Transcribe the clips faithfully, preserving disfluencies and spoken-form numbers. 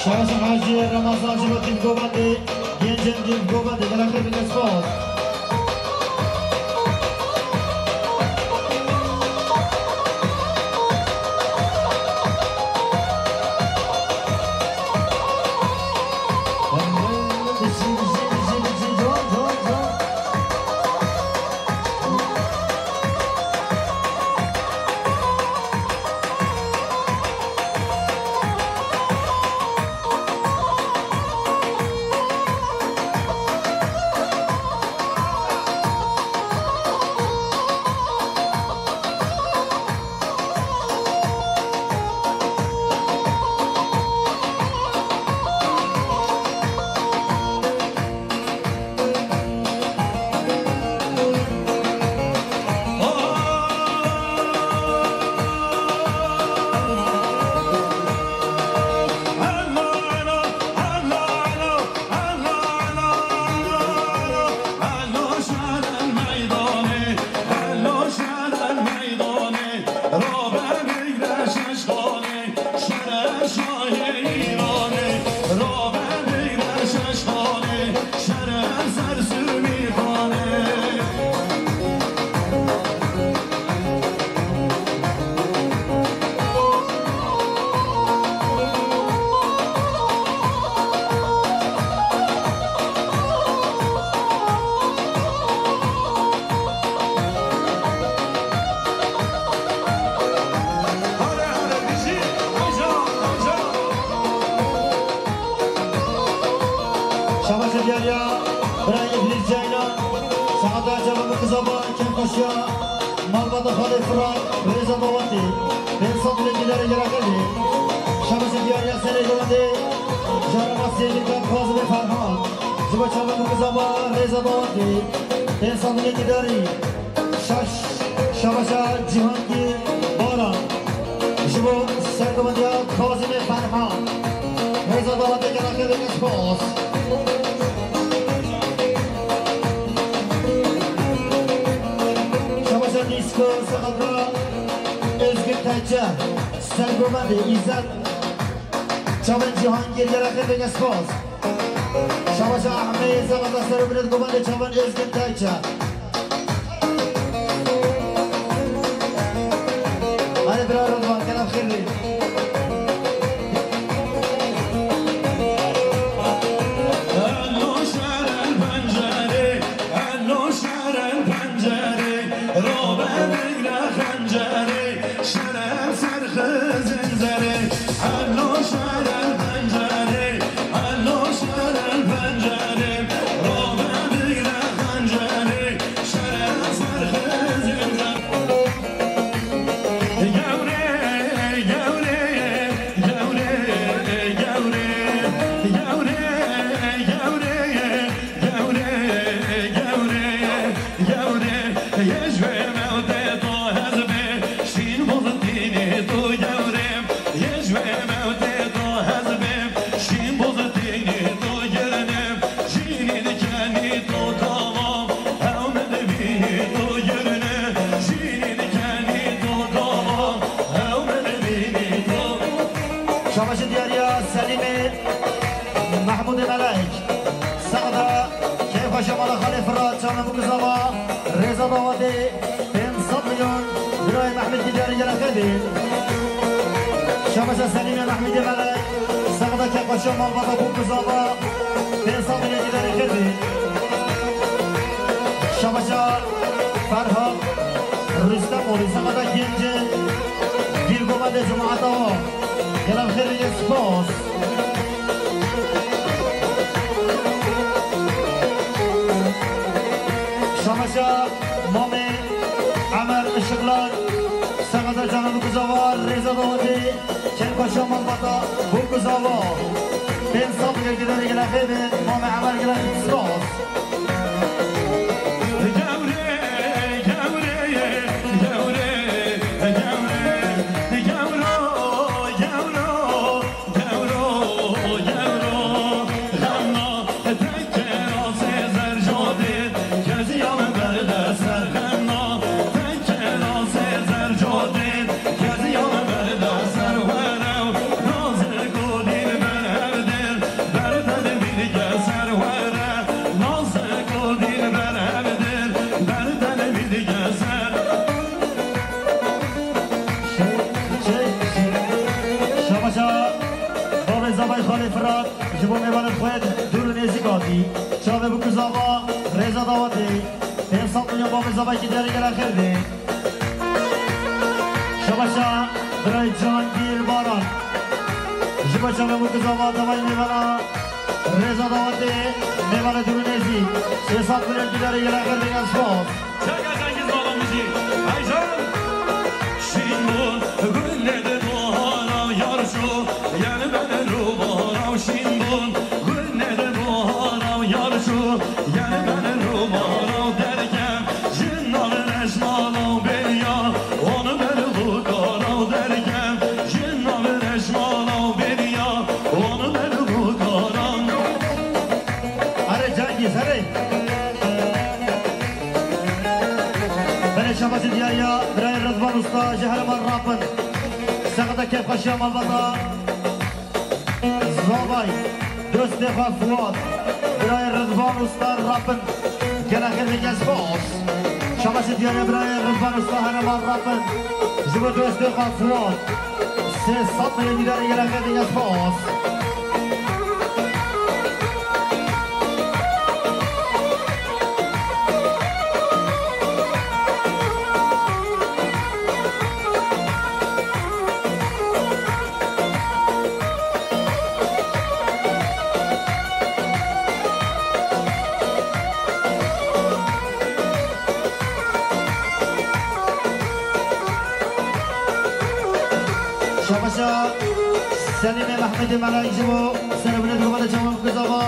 Şabaş Hacî Ramazan ji bo Dîvgovendê, gencên Dîvgovendê, gelek xêr bike spas. Şabaş diyariya birayê Îdrîs Ceylan, saeta çava min kizaba, kemxweşiya malbata xalê Firat, rêza dawetê, pênc sed lê dînarê gera xêr bê. Şabaş diyariya serê govendê, Jara Masiyê Gilkan Kazimê Ferhan, ji bo çava min kizaba, rêza dawetê, pênc sed lê dînarî. Şaş, şabaşa Cîhangîr Baran ji bo sergovendiya Kazimê Ferhan. Rêza dawetê gera xêr bike spas. Şabaşa Dîsko Sexadra Özgün Tence, sergovendê Îzzet, çavên Cîhangîr gera xêr bike spas. Şabaşa Ehmeyê Sexada serê binêt govendê çavên Özgün Tence. Hadi bira Rıdvan, gel xêr bê. Elo şer el pencerê, elo şer el pencerê, robe bigre xencerê, şer el ser xizin zerê, elo şer el pencerê, elo şer el pencerê, robe bigre xencerê, şer el ser xizin zerê. Gewre, gewre, gewre, gewre, gewre, gewre, gewre, gewre, gewre, yê ji wê mewtê to hez bê, şîn bû tînî tu gewre, yê ji wê mewtê to hez bê, şîn bû tînî tu girne, jînî dikenî tu kava, ew min dibînî tu girne, jînî dikenî tu kava, ew min dibînî tu. Şabaşi diyariya Selîmê Mehmûdê Melek. Sexda keyfxweşa mala xalê Firat, çavên bû kizava, rêza dawetê pênc sed milyon birayê Mehmûd Gidiyarî gere xêr bê. Şabaşa Selîmê Mehmûdê Melek, sexda keyfxweşa malbata bû kizava, pênc sed milyon Gidiyarî xêr bê. Şabaşa Ferhat Rûstem Olî, sexda gencê Gîrgovendê cemaeta wa. Gelek xêr bê, spas. Şabaşa Mamê Emer Işıklar, sexda cana bû kizava, rêza dawetê keyfxweşa malbata bû kizava. Pênc sed milyon Gidiyarî gere xêr bê, Mamê Emer gere spas. Gewre, gewre, gewre, gewre, gewro, gewro, gewro, gewro, xemna, tekkera sêzer jodê, keziyan berde ser xemna, tekkera sêzer jodê, keziyan berde ser werew, nazik û dîlber her Xalê Firat, ji bo mêvanên xwe dûr û nêzîk hatî. Çavê bûk û zava, rêza dawetê. Pênc sed milyon bavê zavayekî diyarê gela xêr bê. Şabaşa birayê Cangîr Baran. Ji bo çavê bûk û zava, davayê mêvana, rêza dawetê, mêvanê dûr û nêzîk. Sê sed milyon diyarê gela xêr bê, gelek spas. Çeka Cengiz Balamıcı, Aycan. Şinbun, gülle de doğara yarşo, yani ben rubaram. Şinbun, gülle de doğara yarşo, yani ben rubaram derken, jinna ve reşmala beriya, onu ben lukara derken, jinna ve reşmala beriya, onu ben lukara. Erê Cengiz, erê. Belê şabasî diyariya birayê Rizvan Usta ji herêma Rapin. Sexda kêfxweşiya malbata Zavay, dostê xwe Fuat, birayê Rizvan Usta Rapin. Gela xêr bê, gelek spas. Şabasî diyariya birayê Rizvan Usta herêma Rapin. Ji bo dostê xwe Fuat. Sê sed milyon dînarê gela xêr bê, gelek spas. Şabaşa Selîmê Mehmedê Melayî ji bo serevine dixwade çawan kuzava.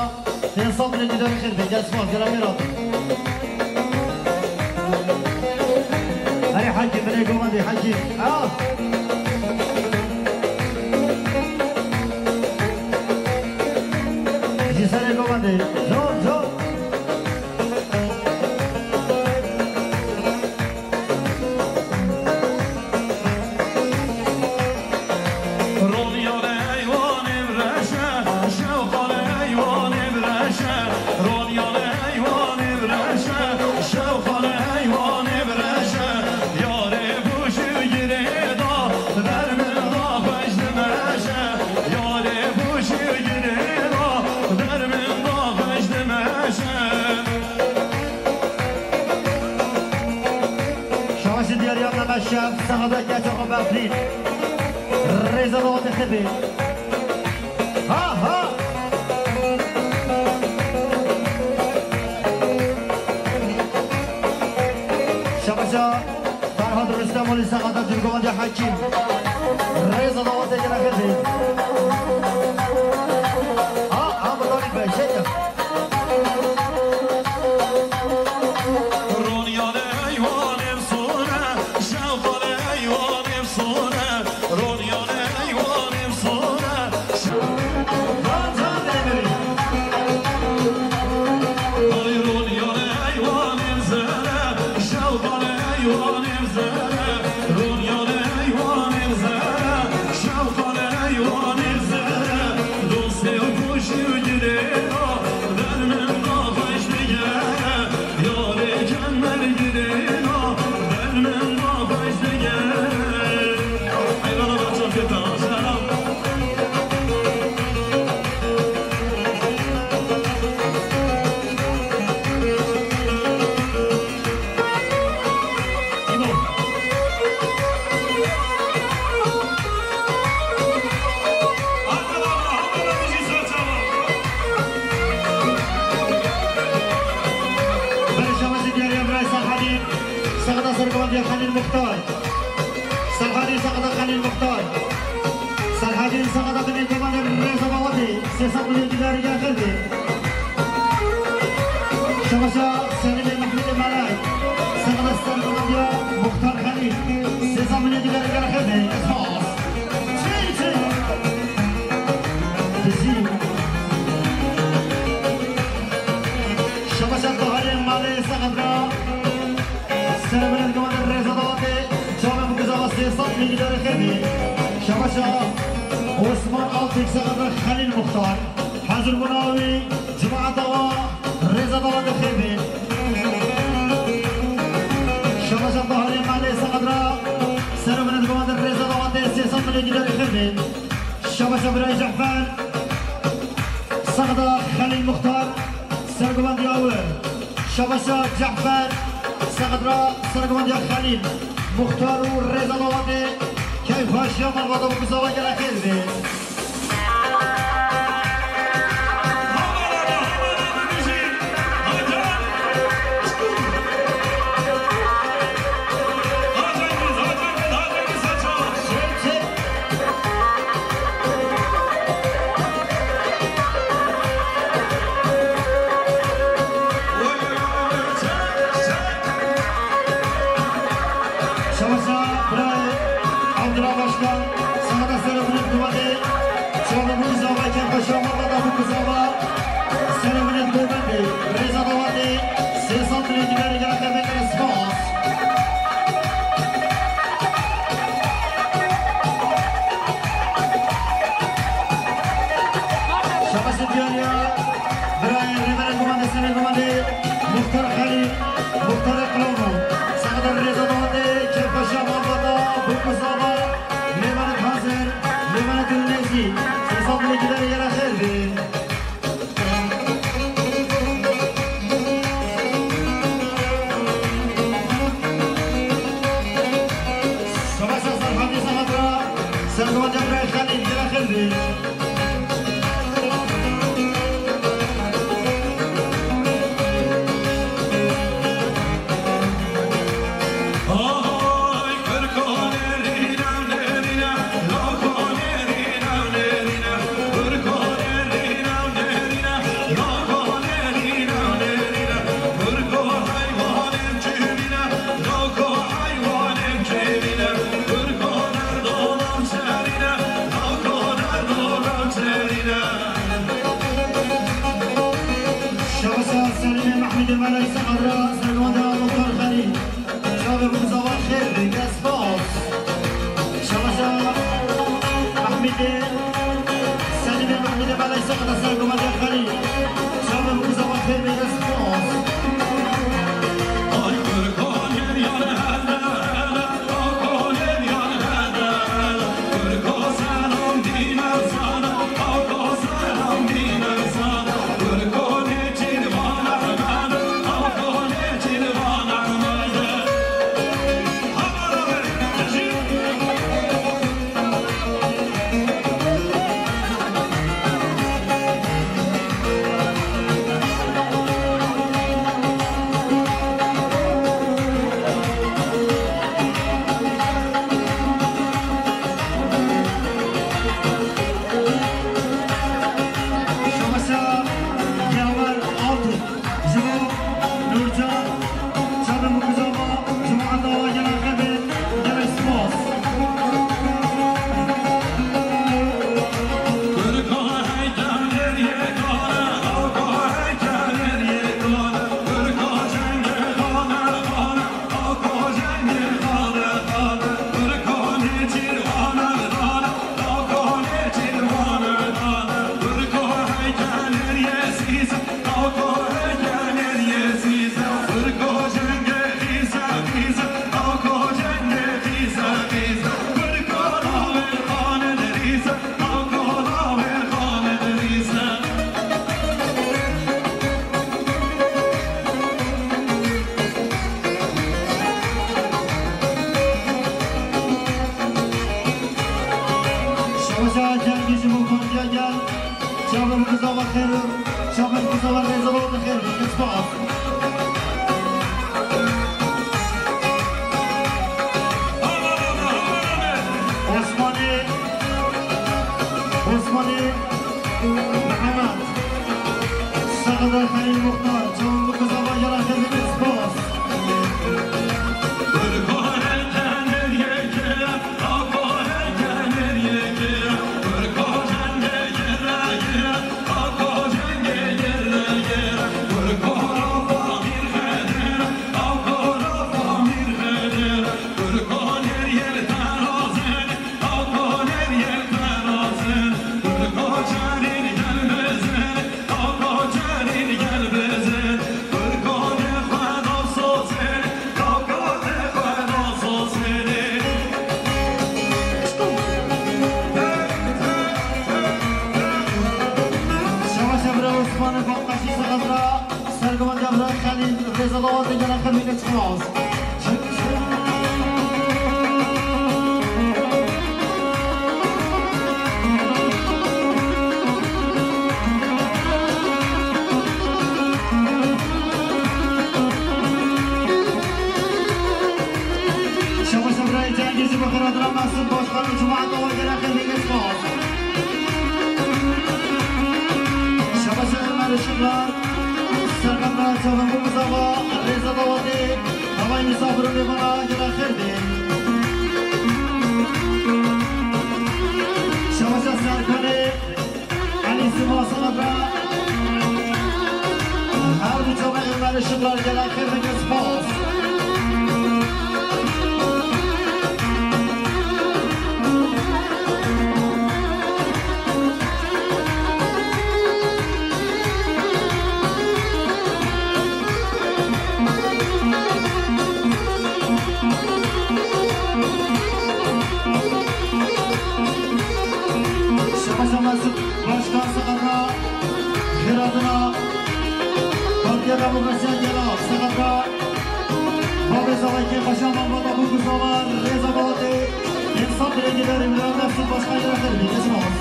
Pênc sed milyon dînarê xêr bê, gelek spas, gelek mêr hatin. Erê Hekîm, binê govendê Hekîm. Ah! Ji serê govendê. Zor, zor. Ronyane eywanê reşe, şewqane eywanê reşe, Ronyane eywanê reşe, şewqane eywanê reşe, yarê bûşî girê da, dermin da xweş dimeşe, yarê bûşî girê da, dermin da xweş dimeşe. Şaşî diyariya Mehmet Şef, sexda keça xwe befrîn. Rêza dawetê xêr bê. Ha, ha! Şabaşa Ferhat Rüstem Olî, sexda Cûrgovandiya Hekîm. Rêza dawetê gela xêr bê. Ha, ha, Mudalî Bey, şey yap. Ronyane eywanê sore, şewqale eywanê sore, Ronyane eywanê sore, şew-, Can Can Demir. Ay Ronyane eywanê zere, şewqale eywanê zere, Ronyane eywanê zere, şewqale eywanê zere, dostê û xweşî û girê da, dermin da xweş digere, yarê kemer girê da, dermin da xweş digere. Eyvallah, bahçe feta, selam. Berê şabasî diyariya birayê Serhedî, sexda sergovendiya Xelîl Muxtar. Serhedî sexda Xelîl Muxtar. Serhedî sexda binê govendê rêza dawetê. Sê sed milyon dînarê gel xêr bê. Şabaşa Selîmê Mehmedê Melek. Sexda sergovendiya Muxtar Xelîl. Sê sed milyon dînarê gel xêr bê. Spas. Çi, çi? Dizî. Şabaşa Baharê Malê sexda. Serevine govendê rêza dawetê, çavê bûk û zava sê sed milyon dînarê xêr bê. Şabaşa Osman Altik, sexda Xelîl Muxtar. Hezir bûna wî, cemaeta wa rêza dawetê xêr bê. Şabaşa Baharê Malê, sexda serevine govendê rêza dawetê, sê sed milyon dînarê xêr bê. Şabaşa birayê Cefer. Sexda Xelîl Muxtar, sergovendiya wir. Şabaşa Cefer, sexda sergovendiya Xelîl Muxtar û rêza dawatê keyfxweşiya malbata bi kuzava gele xêr bê. Şabaşa birayê Abdullah Başkan, sexda serevînê dowetê, çavê bû kuzava, keyfxweşiya malbata bû kuzava, serevînê dowetê, rêza dawatê, sê sed milê dînarê gele xêr bê, gele spas. Şabaşê diyariya birayê rêberê gumandê, serê gumandê Muxtar Xelîl, Muxtarê Qilawno. Sexda rêza dawatê, keyfxweşiya malbata bû kuzava, mêvanet hazir, mêvanet dilnêzî. Sê sed milê dînarê gele xêr bê. Şabaşa Serhadî Sehatra, sergovendiya birayê Xelîl, gele xêr bê. Şabaşa Selîmê Mehmûdê Melay Sexatra, sergovendiya Muxtar Xelîl. Çavê bû kuzava xêr bê, gele spas. Şabaşa Mehmûdê, Selîmê Mehmûdê Melay Sexatra, sergovendiya Xelîl. Çavê bû kuzava xêr bê, gele spas. Şabaşa Yaver Altın. Ji bo Nûrcan, çavê bû kuzava, cemaeta wa gele xêr bê, gelek spas. Şabaşa Cengî ji bo Xantiya Gel. Çavê bû kuzava xêr, çavê bû kuzava rêza dawatê xêr bê. Spas. Osmanî, Osmanî Mihemed. Sexda Xelîl Muxtar, çavê bû kuzava gele xêr bê. Spas. Salawatê gele xelkê spas. Şabaş birayê Cengîz ji bo xêratina Mesûd Başkan û cemaeta we gele xelkê spas. Şabaş Ömer Işıklar. Serkefta çavên bo bizava, rêza dawatê, hawayê misafir û mêvana gela xêr dê. Şeweşa Serkanê, Elî Sima Sanadra, her du çavên Ömer Işıklar gela xêr dê, spas. Şabaş Mesûd Başkan, seqeta xêratina Partiya Demokrasiya Gela, seqeta Babê Zavayê Kêfxweşa Mehmet Abu Guzava, rêza Balatê, Êmsal dirêjî berê Miran Mesûd Başkan gela xêr bê, kes mas.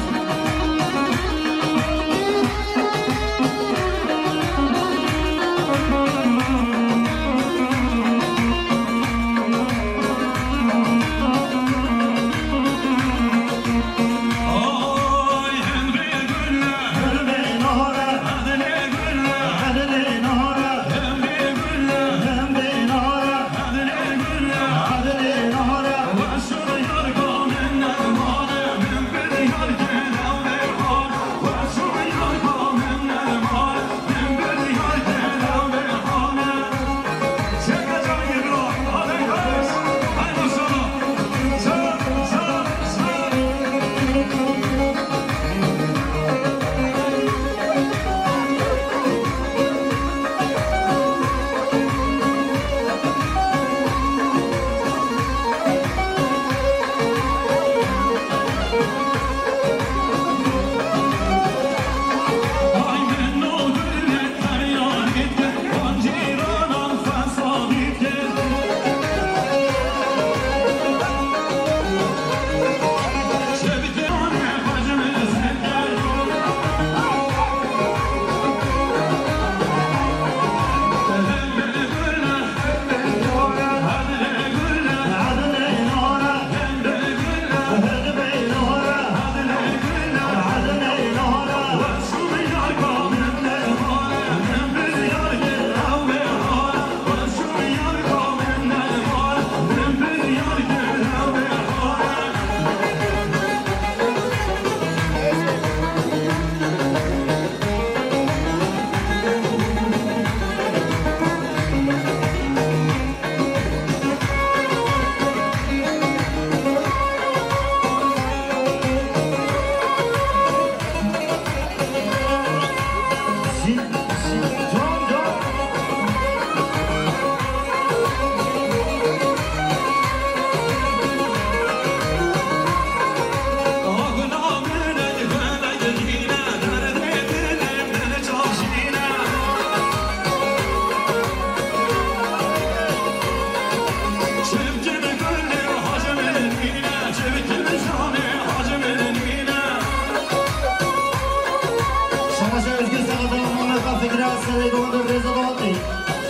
Şabaş Özgür, seqeta Muhammed Fikret, serê govendê rêza dawatê.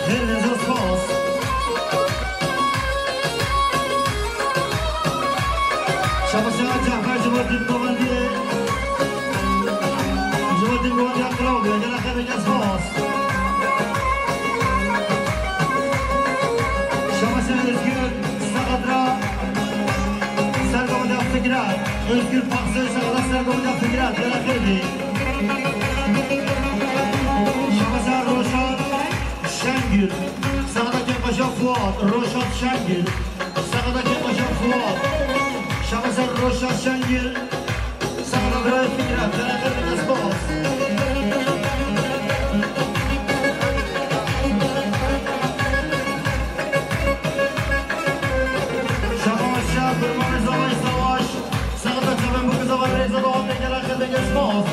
Xêr, rêza, spas. Şabaş Cafer, ji bo dîn govendiyê. Ji bo dîn govendiya Qilawdiya, gela xêr bê, spas. Şabaş Özgür, seqeta ser govendiya Fikret. Özgür Paksoy, seqeta ser govendiya Fikret, gela xêr bê. Şabaş Roşan Şengül, seqeta Kêfxweşa Fuat, Roşan Şengül, seqeta Kêfxweşa Fuat, şabaş Roşan Şengül, seqeta birayê Fikret, gela xêr bê, spas. Şabaş Kurbanê Zavayê Savaş, seqeta çavên bo bizava, rêza dawatê, gela xêr bê, spas.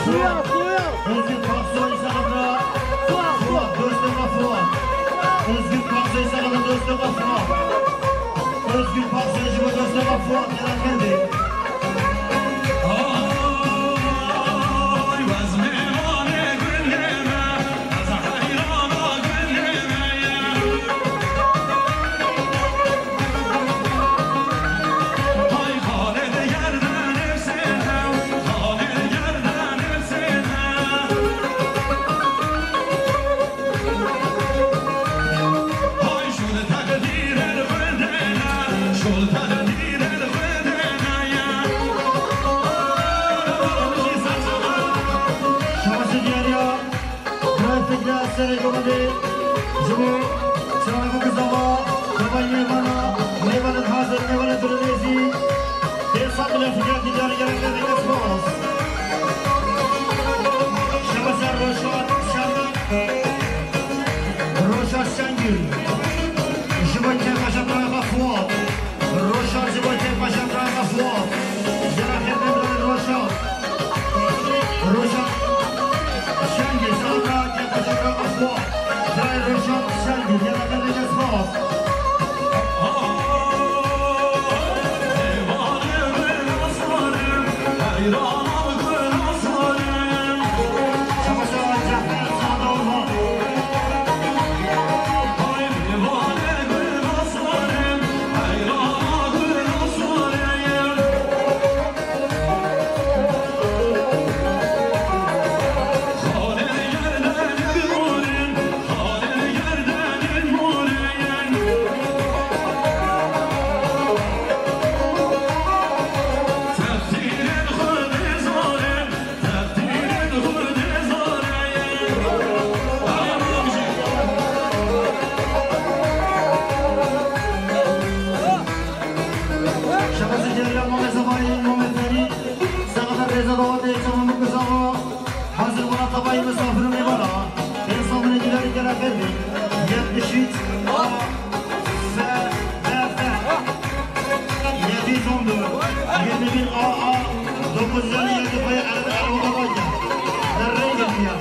Özgür Paksoy saxabra Fuat, dostuma Fuat. Özgür Paksoy saxabra dostuma Fuat. Özgür Paksoy ji bo dostuma Fuat, yalan geldi. Şaşê diyariya, Birayê Fikret Serê Gomedê ji bo çanak û kizava, tevayî mêvana, mêvanên hazir, mêvanên birêzî, pênc sed milyon Fikret diyarî gerek dike spas. Şebeser Roşan Şengül. Roşan Şengül. Ji bo kêfa şebraya Fuat. Roşan ji bo kêfa şebraya Fuat. Jera xêr be birayê Roşan. Roşan Şengî, ji bo kêfa şebraya Fuat. Birayê Roşan Şengî, jera xêr be spas. Şebasê ceriya Mamê Zemayî, Mamê Ferî, saxata rêza dawetê çaman bikuzava. Hazir wala tavayî misafir û mêvana. Pênc sed milyon dînarî gera xêr bî. Yetmiş üç A F B F. Yedi yüz on dört. Yirmi bir A A dokuz yüz elli yedi F L Erbil Erbil Babacan. Derrey geliyor.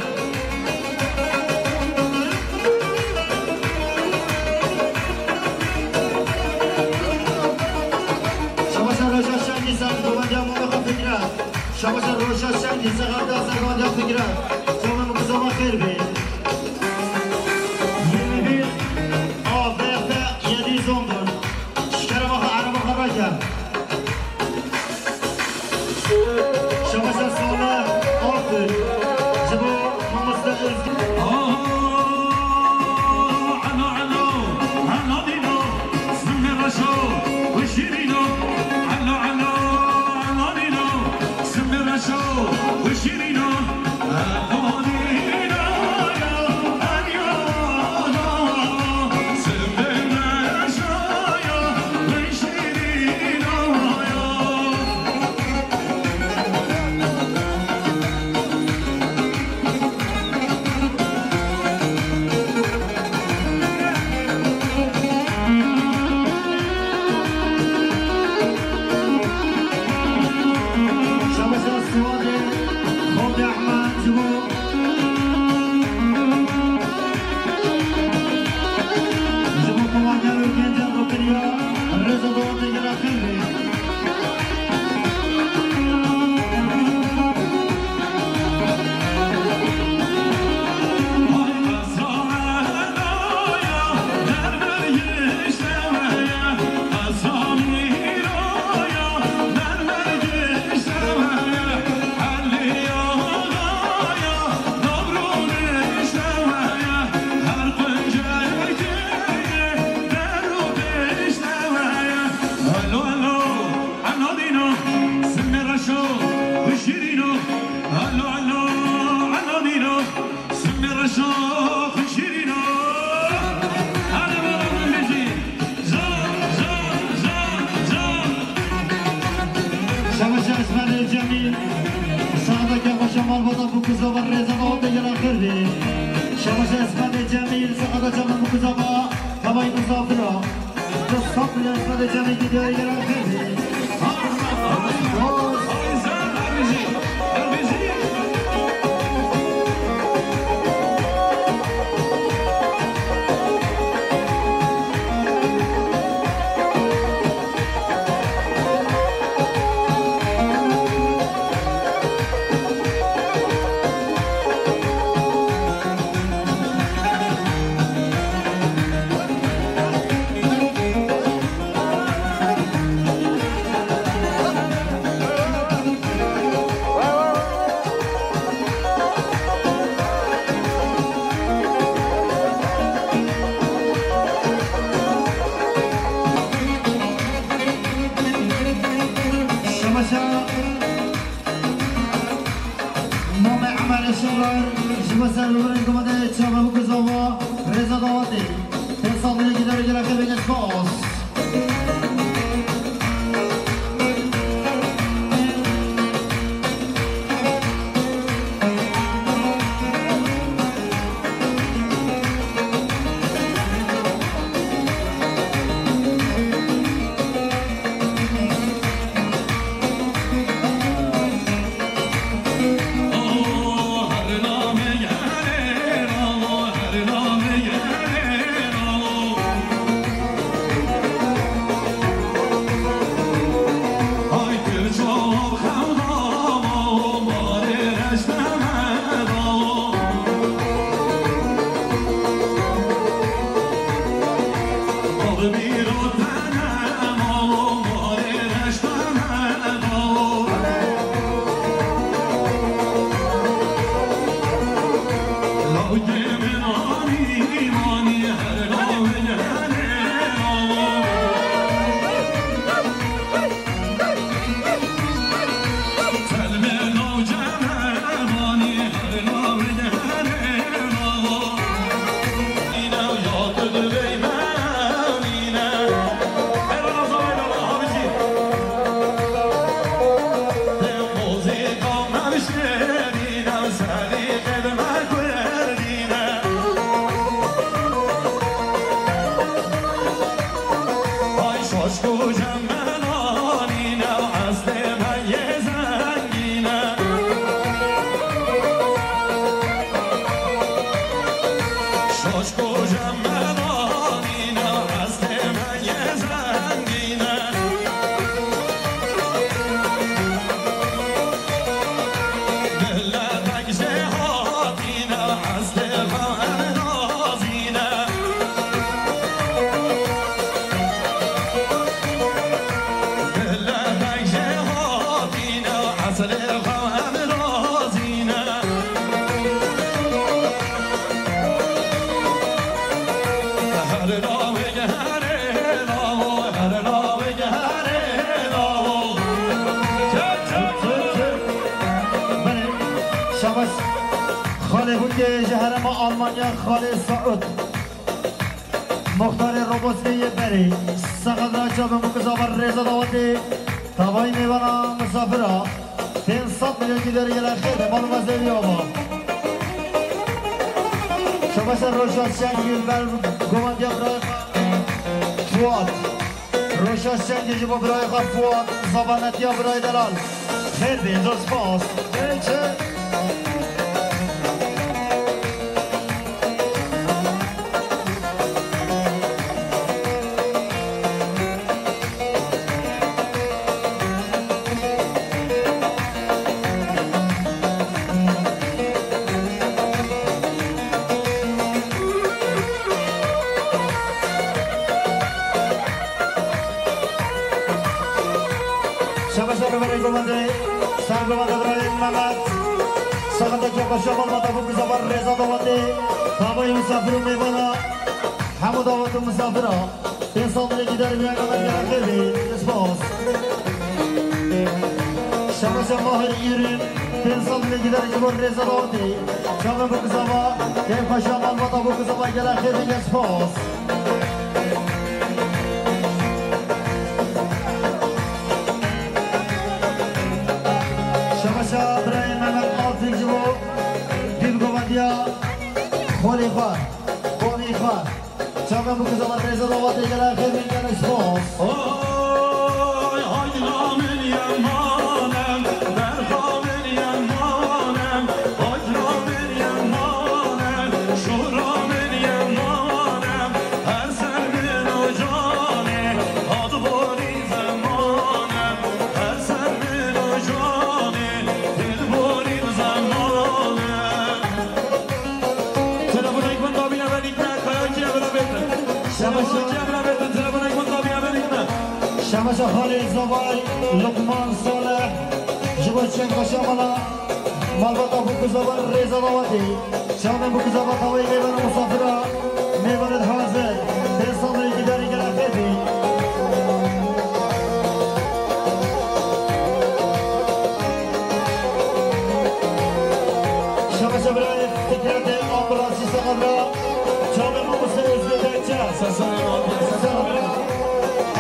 Şabaşa Roşa Şengî ser Govendiya Momexa Fikret. Şabaşa Roşa Şengî ser Govendiya Fikret. Çaman bikuzava xêr bî. Yirmi bir A B F yedi yüz on dört. Şikera maxa ereba xwe rake. Şabaşa Salih Altun. Ji bo mamoste Özgür. Alo, alo, alo dîno, simê reşo û şîrîno. Alo, alo, alo dîno, simê reşo û şîrîno. Şabaşa Suadê Xopê Ehmed ji bo, ji bo komandiyar û gencan rokiriya rêza dawetê gera xêr bê. Alo, alo, alo dîno, simê reşo û şîrîno. Alo, alo, alo dîno, simê reşo û şîrîno. Hadi baba, min bijî. Can, can, can, can. Şabaşa Esmerê Cemîl, saxata kefa şaman bada bû ku zava rêza dawetê gera xêr bê. Şabaşa Esmerê Cemîl, saxata çaman bû ku zava tavayî misafira. Sap bile Esmerê Cemîl gidiyor gera xêr bê. Ha, ha, ha. Şever, ji bo ser bibirin gumanê çavan û kuzava, rêza dawetê. Pênc sed milyon gider gele xêbê geç bas. Belê, şabaş. Xalê Bûkê ji herêma Almanya, Xalê Saud. Muxtarê Roboskê yê berê. Saxet ra çavan û kuzava, rêza dawetê. Tavayî mêvana, misafira. Pênc sed milyon giderî gele xêbê, mal û mezê wî ava. Şabaşa Roşa Şengî ber gumandiya birayê xwe Fuat. Roşa Şengî ji bo birayê xwe Fuat, zabanetiya birayê delal. Xêr bê, zor spas. Pêçe. Şabaş e, Rêberê Govendê, Sergovendê birayê Mehmet. Saxeteke xweşa malbata bû, bi zebar rêza dawetê. Tavayê misafir û mêvana, hemû dawet û misafira. Pênc sed milê gider bi engana gere xêr bî. Spas. Şabaşa Mahir Îrîn, pênc sed milê gider ji bo rêza dawetê. Çavên bo kizava, kêm xweşa malbata bo kizava gere xêr bî. Spas. Şabaşa birayê Mehmet Altın ji bo dîl govendiya xolê xwe, komî xwe. Çavan bo kizava rêza dawetê gele xêr bî, gele spas. Oy, hayna min yemanem, berxa min yemanem, hayna min yemanem, şora min yemanem, her ser min o canê, ad borî zemanem, her ser min o canê, dil borî zemanem. Telefonê min dabîne, belî Şemaşa, şemaşa xalê zavay Luqman Salih, ji bo çend xweşa mala malbata bû ku zava rêza dawetê. Çavên bû ku zava tawayê mêvan û misafira mêvanê hazir. Pênc sed lirê gidarî gele xêr bî.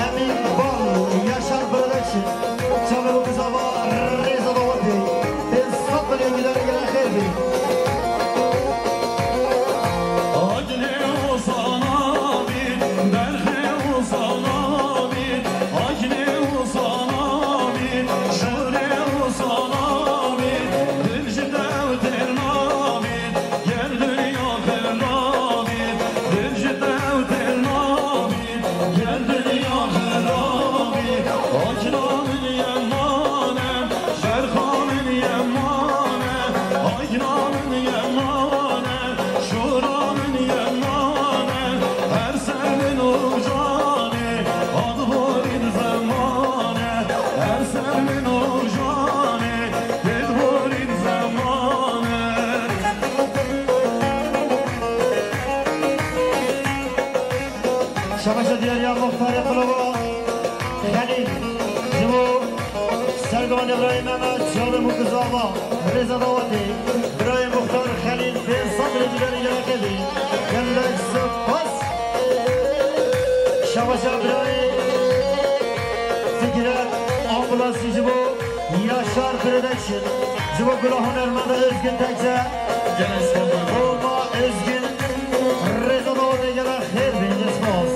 Emîn Bal, Yaşar Production, çavê û bizava rêza dawetê, pênc sed milyon gidar gere xêr bê. Agnê û Sanamî, Berxê û Sanamî, Agnê û Sanamî, Şorê û Sanamî, Dil ji te û têr nabî. Ger dinya xirabî, dil ji te û têr nabî. Ger dinya xirabî, akna min yemane, berxa min yemane, akna min yemane, şora min yemane, her ser min rojanê, ad borîn zemane, her ser min rojanê, Têborîn zemane. Şabaşa diyariya muxtarê Qilova Xelîl, ji bo sergomanê birayê me, me çavê Mûkizava, rêza dawetê, birayê muxtar Xelîl, pênc sed lê dînarê gereke dî. Gelek spas. Şabaşa birayê Fikret, ambulansî ji bo Yaşar Production, ji bo gula hunermenda Özgün Tekçe. Gelek spas. Olma Özgün, rêza dawetê gela xêr bê, gelek spas.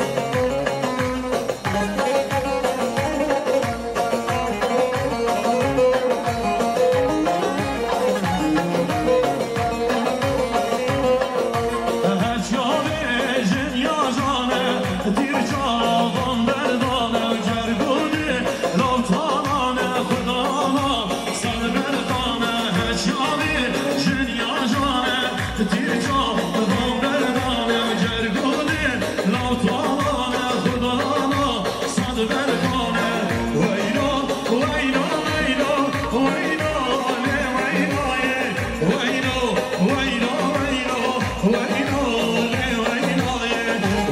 Her çavê jin ya jane, tîr çavan berdane, cergûnê lav talane, xudana, sed berxane, her çavê jin ya jane, tîr çavan berdane, cergûnê lav talane, xudana, Sed berxane, weylo, weylo, weylo, weylo, lê weylo ye. Weylo, weylo, weylo, weylo, lê weylo ye.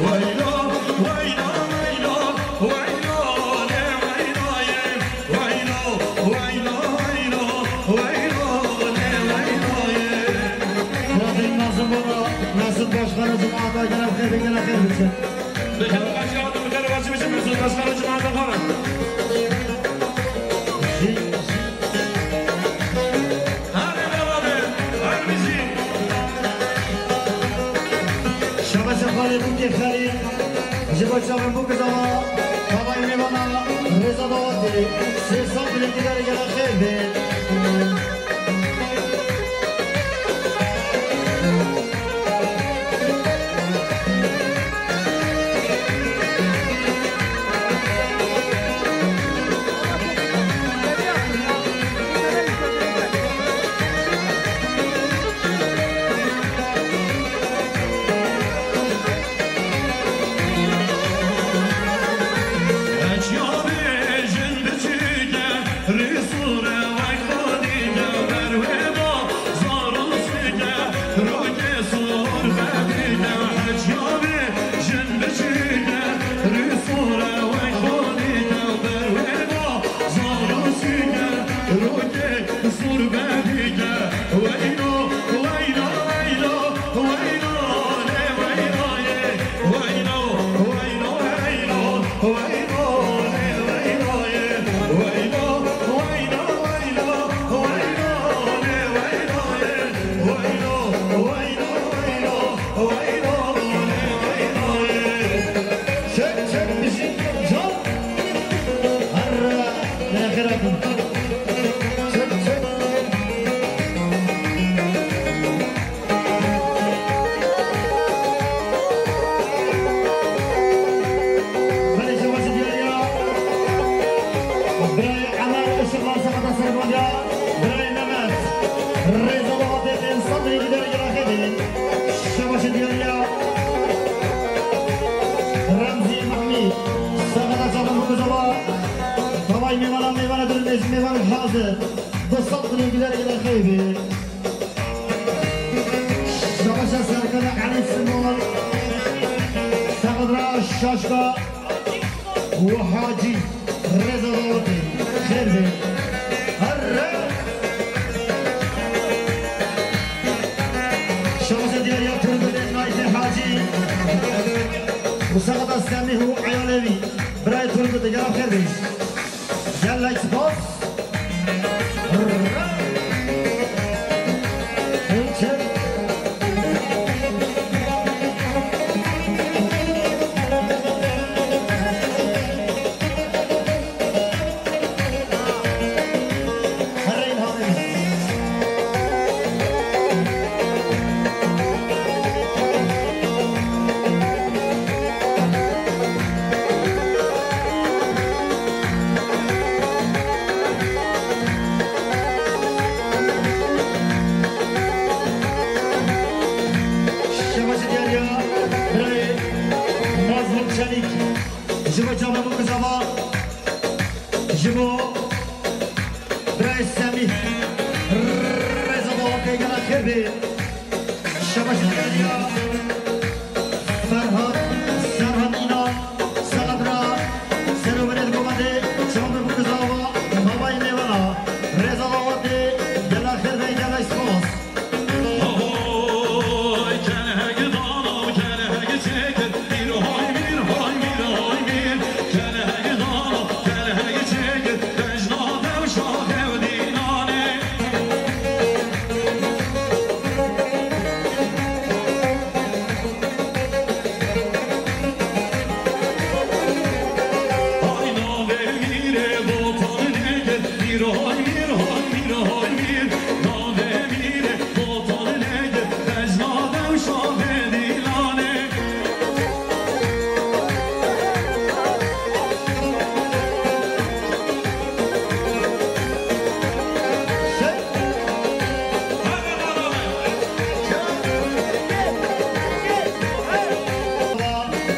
Weylo, weylo, weylo, weylo, lê weylo ye. Weylo, weylo, weylo, weylo, lê weylo ye. Murat'ın Nazım Bora, Nasip Başkanı cemaata gelen xêr, gelen xêr biçin. Bi kerem baş kağıdın, bi kerem baş biçim, Mesut Başkan hocam, hadi bakalım. Hadi devam et, hadi bizi. Şabaş Xalê Bûkê Xelîl, ji bo çavên Bûkizava, tavayê mêvana, rêza dawetê, sê sed bilê dîdarê gela xêr bê. Çek, çek, bizi, can. Harra, ne kadar. Çek, çek. Belê şebaşê diyariya. Birayê Emer Işıklar saxata sergondiya. Birayê Mehmet. Rêza dawetê pênc sed rî gider giraxê dê. Şebaşê diyariya. Remzî Mahmî. Saxata çavan bu kızava. Tavay mêvana, mêvana durun, mêvana hazır. Du sed rî gider giraxê dê. Şabaşa Serkana Elî Simon, Saqadra Şaşka û Hacî, rêza dawetê xêr bê. Herre! Şabaşa diyariya Turgulê Nayfê Hacî. Semîh û eyalê wî, birayê Turgut, gelek xêr bê. Gelek spas. Şebaşê diyariya birayê Mazlûm Çelîk. Ji bo çavê min kuzava. Ji bo birayê Semîh. Rêza dawatê gelek xêr bê. Şebaşê diyariya Ferhat, Serhat Înan, Selat ra, Seroberê Gomadê, çavê min kuzava, babayê mêvana. Rêza dawatê gelek xêr bê, gelek spas.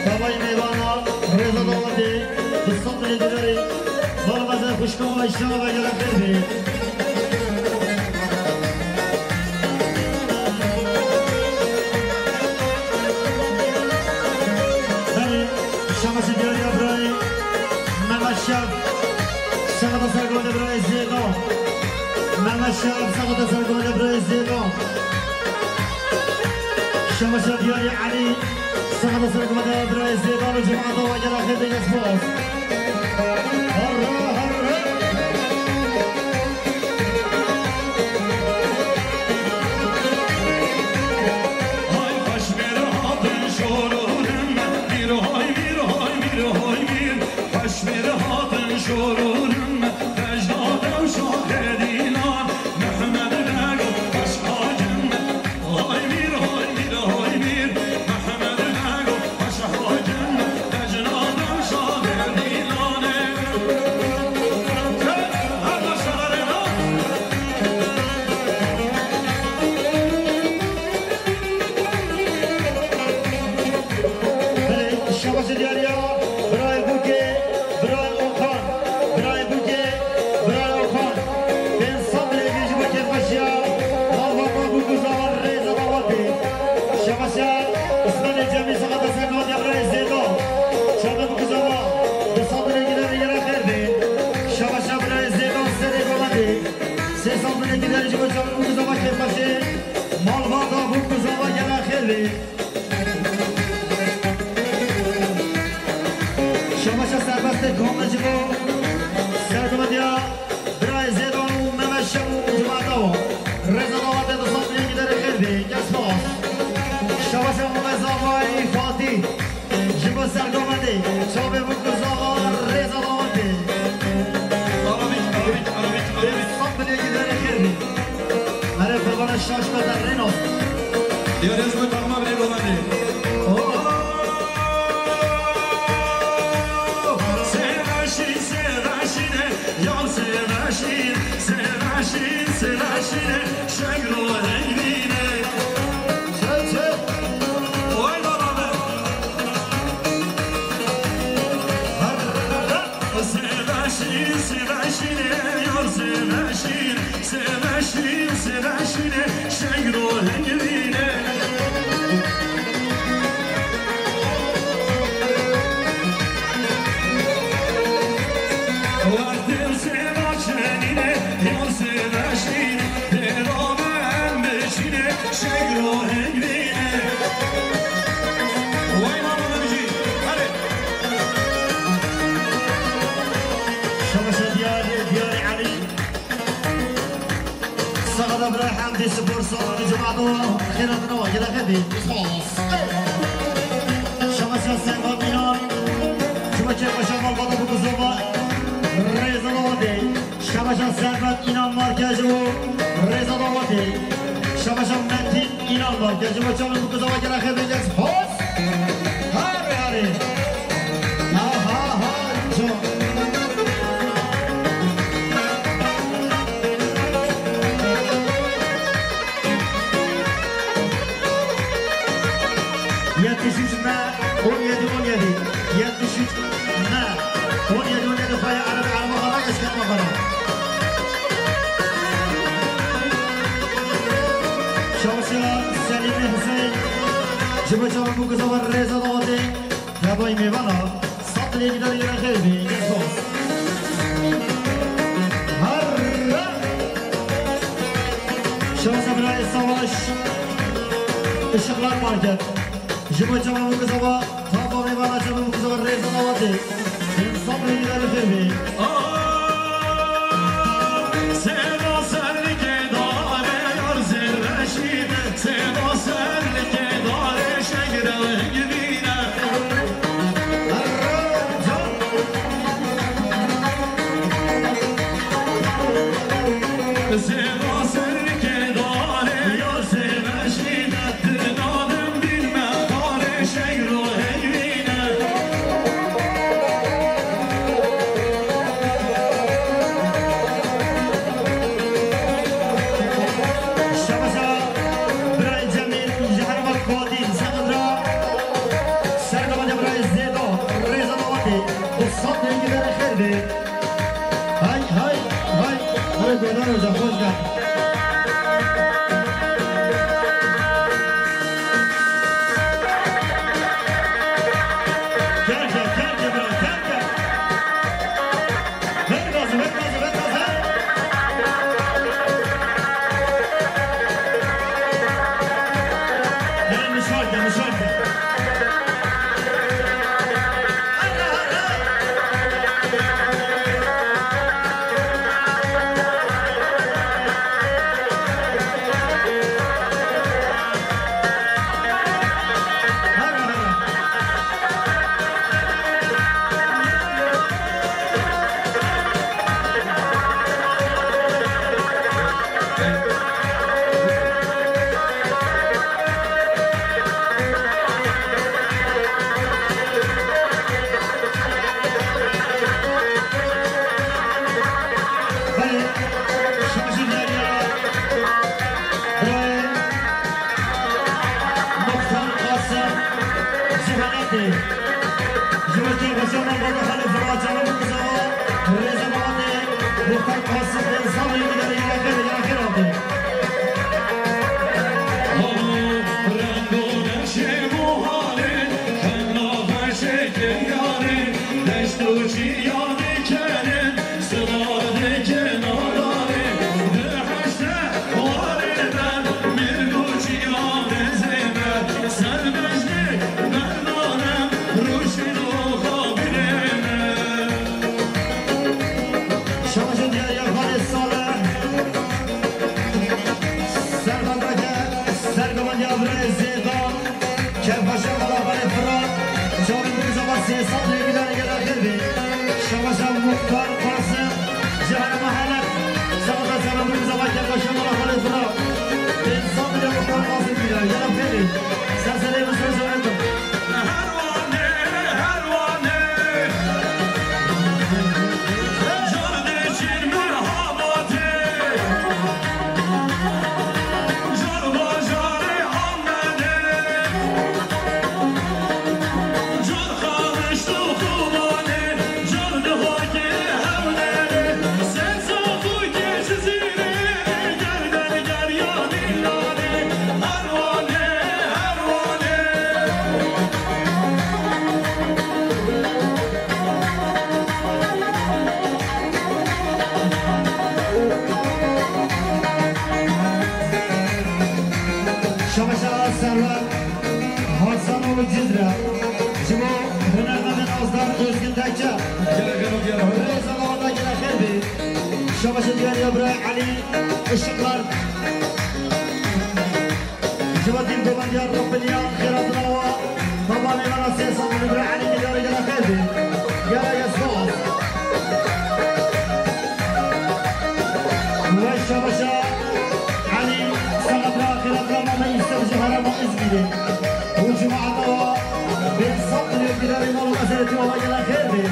Tavayê mêvana, rêza dawetê, bi sed milê didarê, bala mezin xwişka me, înşallah ve gelek xêr bê. Belê, şebaşê diyariya birayê Mehmet Şev, sexta ser gavê birayê Zêdan. Mehmet Şev, sexta ser gavê birayê Zêdan. Şebaşê diyariya Elî, sexta ser gavê birayê Zêdan û cemaeta wa gelek xêr bê, spas. Herre, herre. Hay paşmêr hatin şorûrim, mîr hay mîr hay mîr hay mîr. Paşmêr hatin şorûrim, Dejna dewşa Xedîlan, Mehmed Bego, Paşa Hakim. Hay mîr, hay mîr, hay mîr, Mehmed Bego, Paşa Hakim. Dejna dewşa Xedîlanê. Her başa verêna. Belê, şebaşê diyariya birayê Bûkê, birayê Okan, birayê Bûkê, birayê Okan. Pênc sed milê ji bo kêfxweşiya malbata Bûk û Zava, rêza dawetê. Şebaşa Osmanê Cemî, sexta ser gavê birayê Zêdo. Çavê Bûk û Zava, du sed milê giderê gelek xêr bê. Şebaşa birayê Zêdo, serê gavê. Sê sed milê giderê ji bo çavê Bûk û Zava, kêfxweşê malbata Bûk û Zava, gelek xêr bê. Şebaşa serbestê komê ji bo sergovendiya birayê Zêdan û Mehmet Şev û cemaeta wan. Rêza dawetê, du sed milê giderê xêr bê. Kes spas. Şebaşa Mehmet Zavayî Fatî ji bo sergovendê. Çavê Bûk û Zava, rêza dawetê. Arabîk, arabîk, arabîk, arabîk. Du sed milê giderê xêr bê. Erê, qurbana şaş bete, Rêno. Diyarê ji bo takma birê Romandê. Oh! Sêveşîn, sêveşînê, yar sêveşîn, sêveşîn, sêveşînê, şegro heyvînê. Çe, çe. Oy baba be. Her, her. Sêveşîn, sêveşînê, yar sêveşîn, sêveşîn, sêveşînê, şegro hengvînê. Wextê sêveşînê, yar sêveşîn, dêra me em biçînê, şegro hengvînê. Way mama me bijî, hadi. Saxada bira Hemdî Spor Salonê cemato xêra dina wa gele xebî. Şabaşa Serhat Mînan. Şabaşa Şaban Bada bu kuzova. Rêza dawatê. Şabaşa Serhat Mînan markejê û rêza dawatê. Şabaşa Metin Mînan markejê û çavê bu kuzova gele xebî. Yes, boss. Harê, harê. Ha, ha, ha, co. Yetmiş üç me, on yedi, on yedi. Yetmiş üç me, on yedi, on yedi. Xaya Ereb, Ereba xala, eşketma xala. Şabaşa Selîmê Hüseyin. Ji bo çavan bû kizava rêza dawatê. Xebayî mêvana, sat lê gidarî yere xêr bê, yes boss. Herre! Şansa birayê Savaş, Işıklar Market. Ji bo çavan bû kizava, tava mêvana çavan bû kizava rêza dawatê. Sat lê gidarî xêr bê. Seba serlikê dare yar zêrreşî, seba serlikê dare şegre hingvîne. Seba serlikê dare yar zêrreşîne, dil nadim bîn me dare şegro hingvîne. Şabaşa birayê Cemîl ji herêma Kotî, Sexindra. Serkeftiya birayê Zêdo, rêza dawatê, bi sed dengî bere xêr be. Hay, hay, hay, hay, Godan Hoca, xweş geldi. Kerke, kerke bira, kerke. Ver gazı, ver gazı, ver gazı. Hele mişarke, mişarke. Belê, şaşî diyariya birayê Muxtar Qasim ji Heratê. Ji bo kêfxweşiya malbata Xalê Firat, çavan bû kizava rêza dawatê Muxtar Qasim, ên sal yê gidarî yê xêr, yê xêr hatê. Halo, reng û neşê muharê, hemla xweşê kêyarê, deşt û çiyanê kenin, silar dikin adarê, di heşte warê de, mêrg û çiyanê zêde, ser mejnê merdanem, rûşîn û xabirê me. Şaşî diyariya Xalê Salih. Serkeftiya, serkeftiya birayê Zêda. Kêfxweşiya mala Xalê Firat. Çavan bû kizava sê sed lê gidarî gele xêr be. Şabaşa Muxtar Qasim. Ji herêma Heleb. Seba serkeftiya mala kêfxweşiya mala Xalê Firat. Pênc sed lê Muxtar Qasim gidarî gele xêr be. Ser serê min, ser serê min. Herwanê, herwanê. Car diçin Mehabatê. Car bajarê Amedê. Car Qamişlo Kobanê. Car Dihokê Hewlêrê. Sê Zaxokê Cizîrê. Gel, gel, gel, ya Dîlanê. Herwanê, herwanê. Şabaşa Serwer Hasan û Cizre. Ji bo hunermendê nazdar Özgün Tekçe. Gele gelo gelo. Rêza dawata gele xêr be. Şabaşa diyariya birayê Elî Işıklar. Doman diyar Rabbin ya xêratina wa. Tabanê me ra sê sed min bira Elî, gidare gela xêr bê. Gela ya spas. Weş şabaşa Elî, saxet ra xêratina ma me îstem ji herêma Îzmîrê. Û cemaeta wa pênc sed milyon gidare mal û meselê tu wa gela xêr bê.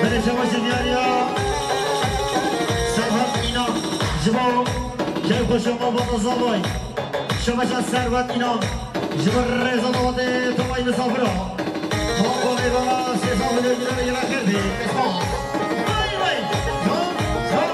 Belê şebaşê diyariya Serhat Înan ji bo keyfxweşiya malbata Zavay. Şebaşa Serhat Înan ji bo rêza dawetê tevayî misafira. Tevayî vana sê sal milyon gînanê gela xêr bê. Esma. Vay vay. Zor, zor.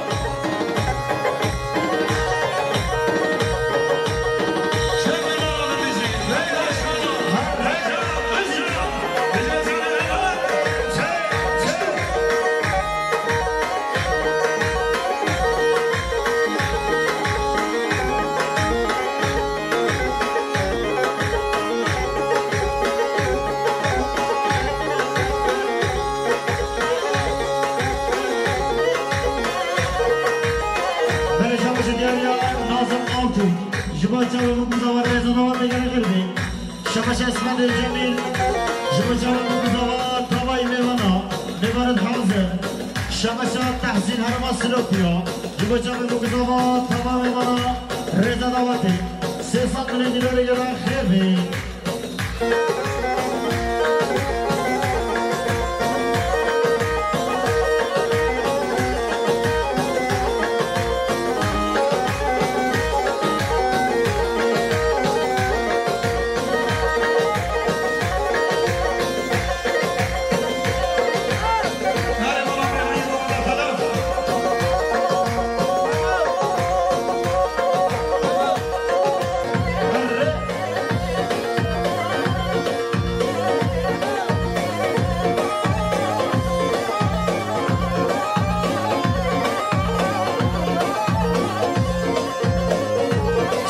Belê şebaşê diyariya Nazım Altun. Ji bo çavê min ku zawa rêza dawetê gela xêr bê. Şebaşa Esmedê Cemîl. Ji bo çavê min ku zawa tevayî mêvana. Mêvanê hazir. Şebaşa Tehsîn herêma Silopî ya. Ji bo çavê min ku zawa teva mêvana rêza dawetê. Sê sed milyon dînarê gela xêr bê.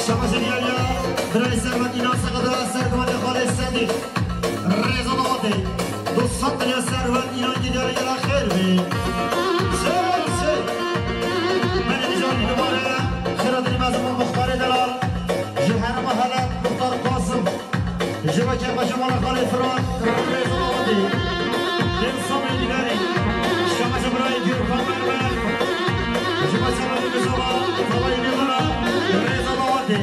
Şebaşê diyariya birayê Serhat Înan, saxet ra ser gumanê xalê Sedîq. Rêza dawetê. Du sed milyon Serhat Înan gidare gela xêr bê. Çê, çê. Belê dîsa îdî dubare xêratinê mezin muxtarê delal. Ji herêma Heleb muxtar Qasim. Ji bo keyfxweşiya mala xalê Firat, rêza dawetê. Dêl Samê Nîgarî, şebaşa birayê Gürkan Berber. Ji bo çavê min ku zawa tevayî mêvana, rêza dawetê.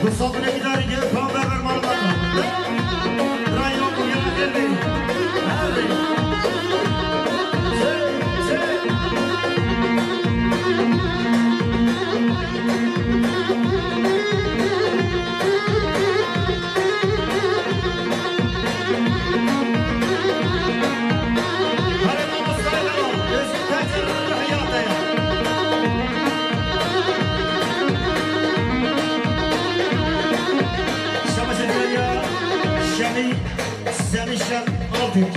Du sed milyon dînarê Gürkan Berber mala me. Birayê min ku gela xêr bê. Her bê. Çê, çê. Şebaşê diyariya Şemî, Semî Şer Altun.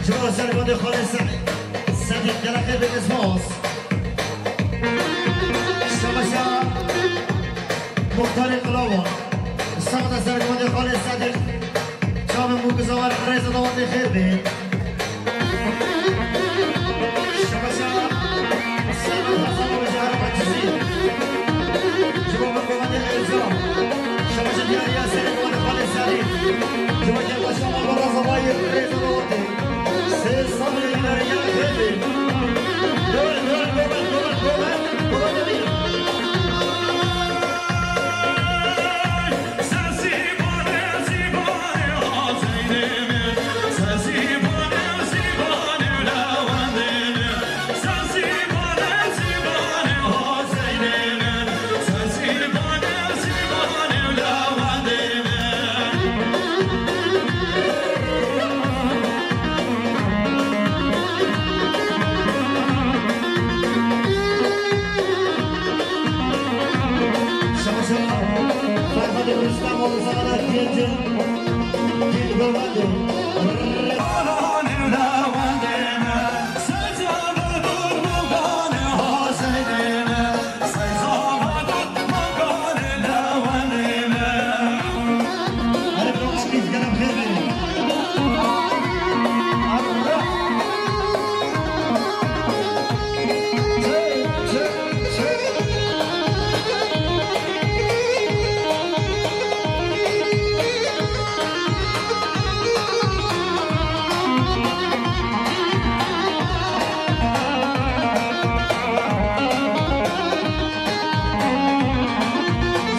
Ji bo sergotê xalê Se-, Sedîq gela xêr bê, spas. Şebaşa Muxtarê Qilawa. Saxta sergotê xalê Sedîq. Çavê min ku zawa rêza dawetê. Xêr be. Şebeşa Serhat Hasan û Jehra Mecizî. Ji bo min Golandê Ercan. Şebeşa diyariya serê Golandê Xalê Serî. Ji bo Kerbaşa Malbata Zebayî rêz û rewatê. Sê sed lîre ya xêr be. Dol, dol, dol, dol, dol, dol, dol, dol.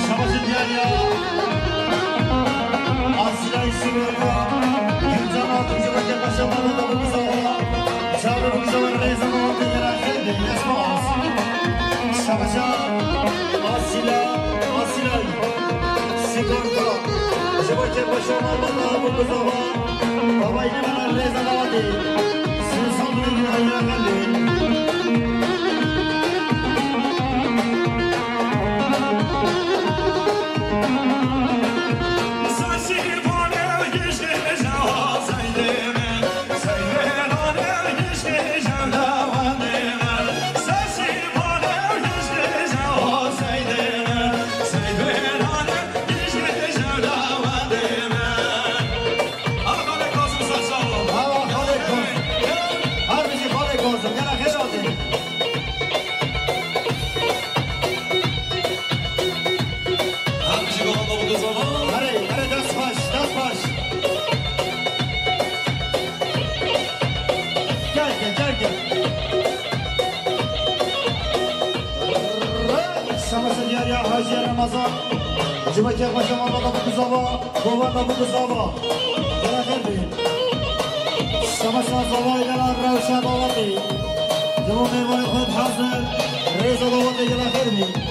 Şabaşın diyar ya. Asya Sibirya. Gülcan Altın Cumhuriyet Başkanı da bu kısa ola. Çağrı bu kısa ola. Reza Altın Yara Efendi. Yasma As. Şabaşa. Asila. Asilay. Sigorta. Cumhuriyet Başkanı da bu kısa ola. Baba İkmal Reza Altın. Erê, erê, dest baş, dest baş. Gel, gel, gel, gel. Şabaşa diyar ya Hacı Ramazan. Cuma kek başa mama da bu kızava. Baba da bu kızava. Beraber bir. Şabaşa zava ile la revşa davati. Cuma meyvanı xud hazır. Reza davati gel xêr bir.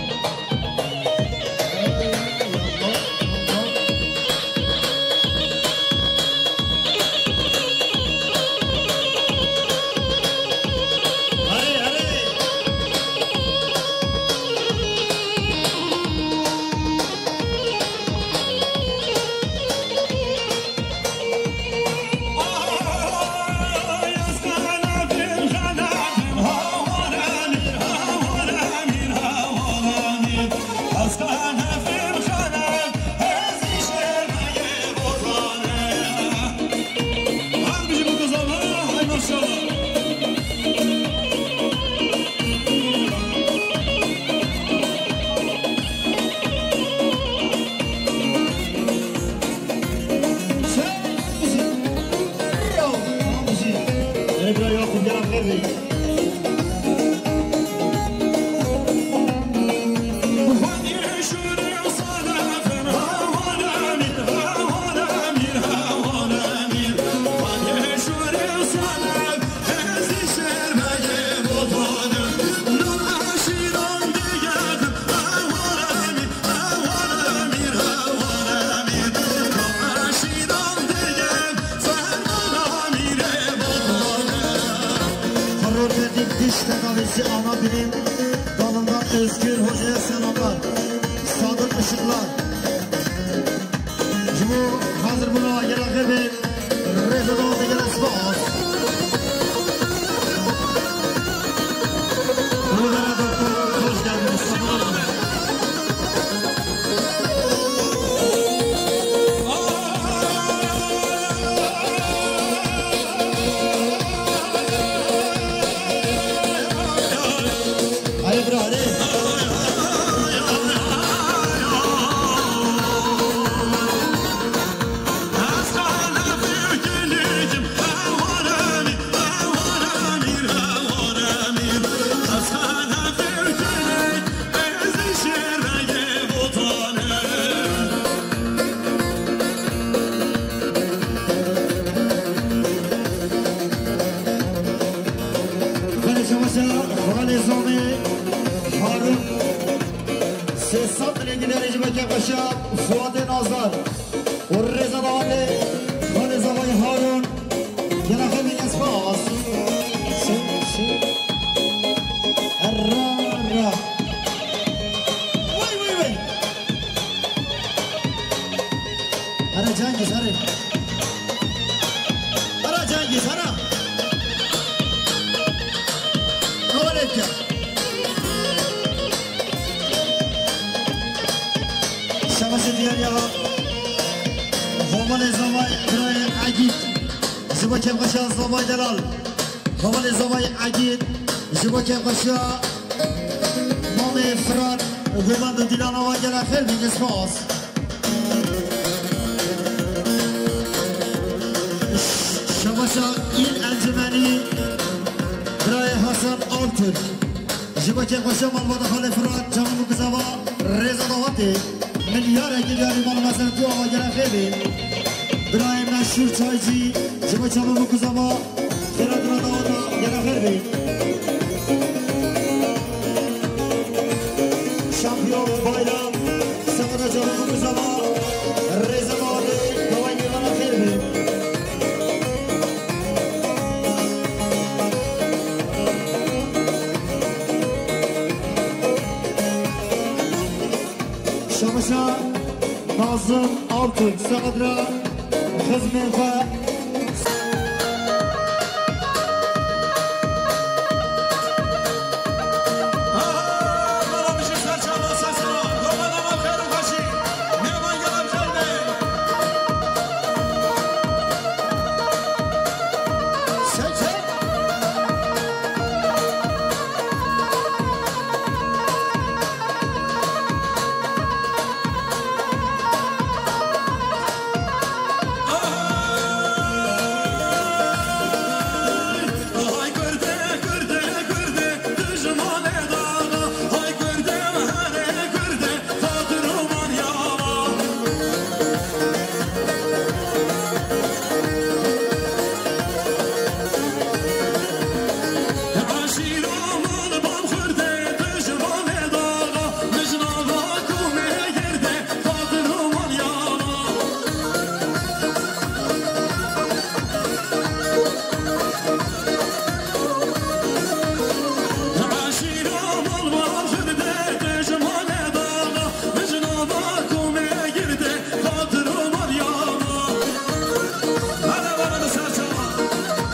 Protetik diş tedavisi ana bilim dalından Özgür Hoca'ya selamlar. Sadık Işıklar. Ji bo hazir bûna gelekê bê rêz û dawetê gelek spas. Hoş geldiniz. Sağ olun. Şa Fuatê Nazar û rêza dawetê Xalê Zavayê Harun. Gela xêr bî, kes spas. Şi, şi. Erra, erra. Wey, wey, wey. Here Cengiz, here. Here Cengiz, here. Hawalê bike. Şabaşê diyar ya. Hevalê Zavay birayê Egîd. Ji bo kêfxweşiya Zavay Delal. Hevalê Zavay Egîd. Ji bo kêfxweşiya Mamê Firat, Govend û Dîlana wan gela xêr bî, kes spas. Şabaşa îl encûmenî birayê Hasan Altun. Ji bo kêfxweşiya malbata Xalê Firat, çavan û kizava rêza dawetê. Milyarek milyarî mal meselê tu ava gela xêr bî. Birayê Meşhûr Çaycî, ji bo çavan û kizava Xêra dina daweta gela xêr bî. Şampiyon Bayram, Semeda Canım bu zaman, Reza Mağabe, Davay Gevana xêr bî. Şabaşa Nazım Altın, Semedra, xizmên xwe.